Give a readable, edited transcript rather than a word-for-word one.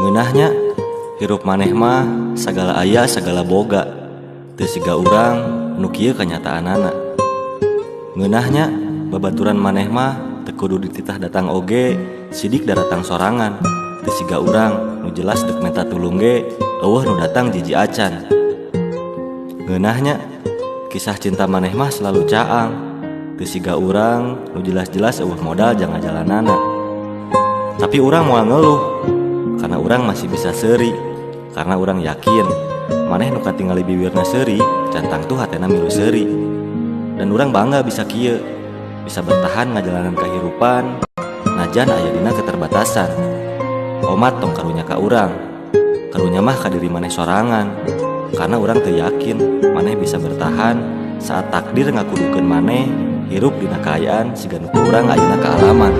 Ngeunah nya hirup maneh mah sagala aya sagala boga, teu siga urang nu kieu kanyataanana. Ngeunah nya babaturan maneh mah teu kudu dititah datang oge sidik daratang sorangan, teu siga urang nu jelas dek menta tulung ge euweuh nu datang jiji acan. Ngeunah nya kisah cinta maneh mah selalu caang, teu siga urang nu jelas-jelas euweuh modal jang ngajalanana. Tapi urang moal ngeluh karena urang masih bisa seuri, karena urang yakin maneh nu katingali bibirna seuri can tangtu hatena milu seuri. Dan urang bangga bisa kieu, bisa bertahan ngajalanan kahirupan najan aya dina keterbatasan. Omat tong karunya ka urang, karunya mah ka diri maneh sorangan, karena urang teu yakin maneh bisa bertahan saat takdir ngakudukeun maneh hirup dina kaayaan siga nu ku urang ayeuna kaalaman.